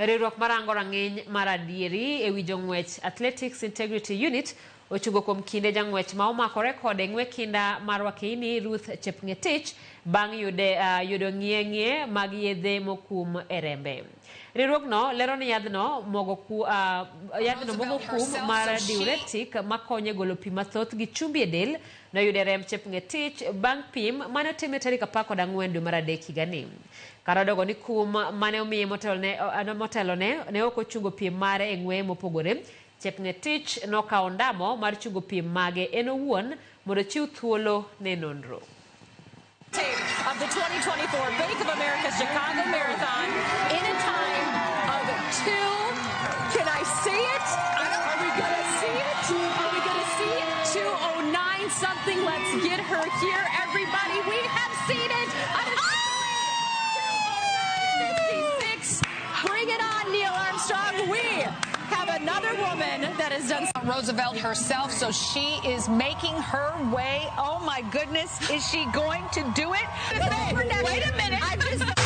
Riwruok marango rang'iny mar adieri ewi jong'wech Athletics Integrity Unit ochungo kuom kinde jang'wech ma omakore kode ng'we kinda mar Wakeini Ruth Chepng'etich bang' yudo ng'ie mag yedhe mokum e rembe. Riwruogno lero ni yadhno mogo kum mar diuretic makonyo e golo pi mathoth gi chumbi e del noyudo e remb Chepng'etich bang' pim mane otim e tarik 14 dwe mar adek higani. Kar odogo ni kum mane omiye motelone ne ok ochungo piem mare e ng'weye mopogore, Chepng'etich nokawo ondamo mar chungo piem mage en owuon mondo ochiw thuolo ne nonro. Of the 2024 Bank of America Chicago Marathon in a time of 2. Can I see it? Are we gonna see it? Are we gonna see 2:09 something? Let's get her here, everybody. We have seen it. 2:09.56. Bring it on, Neil Armstrong. We have another woman that has done Roosevelt herself, so she is making her way. Oh my goodness, is she going to do it? Wait a minute. I'm just